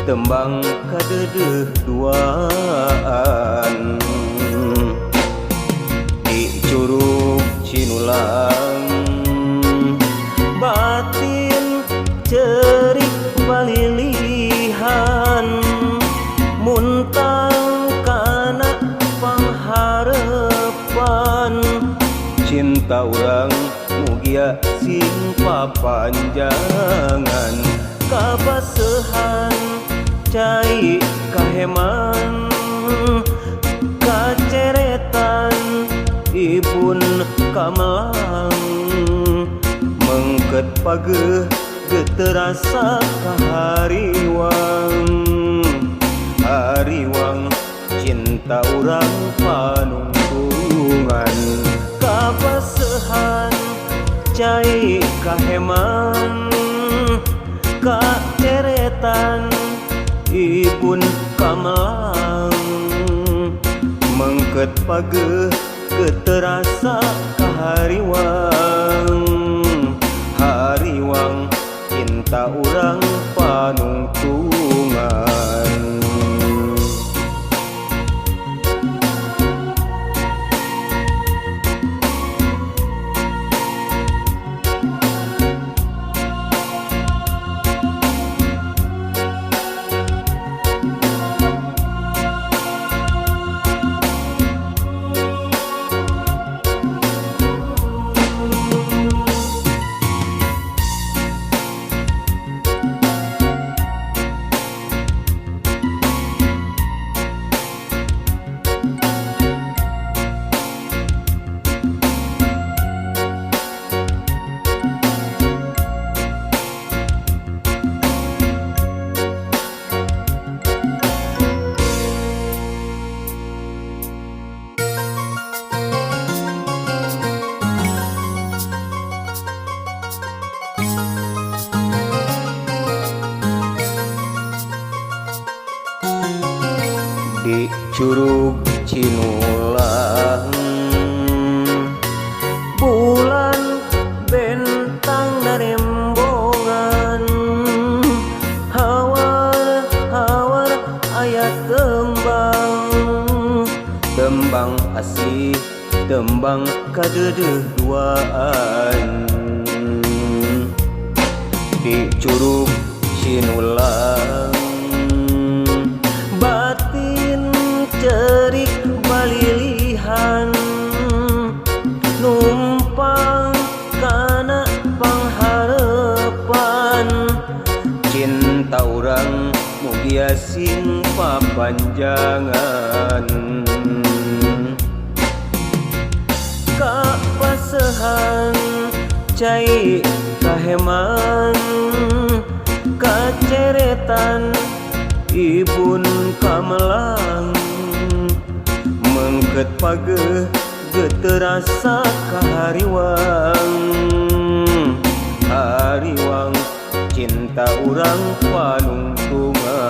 Tembang kadeudeuh duaan di Curug Cinulang. Batin cerik balilihan, muntang kana pangharepan. Cinta urang mugia sing papanjangan. Kabasehan cai kaheman, kaceretan ibun kamelang. Mengket pageuh geterasa kahariwang. Hariwang cinta urang panungtungan. Kabasehan cai kaheman, kaceretan ibun kamelang. Mengket pageuh geterasa kahariwang. Hariwang cinta urang panungtungan. Di Curug Cinulang, bulan bentang narembongan. Hawar-hawar aya tembang, tembang asih, tembang kadeudeuh duaan di Curug Cinulang. Batin cerik balilihan, numpang kana pangharepan. Cinta urang mugia sing papanjangan. Kapasehan cai kaheman, kaceretan ibun kamelang. Mengket pageuh geterasa kahariwang. Hariwang cinta urang panungtungan.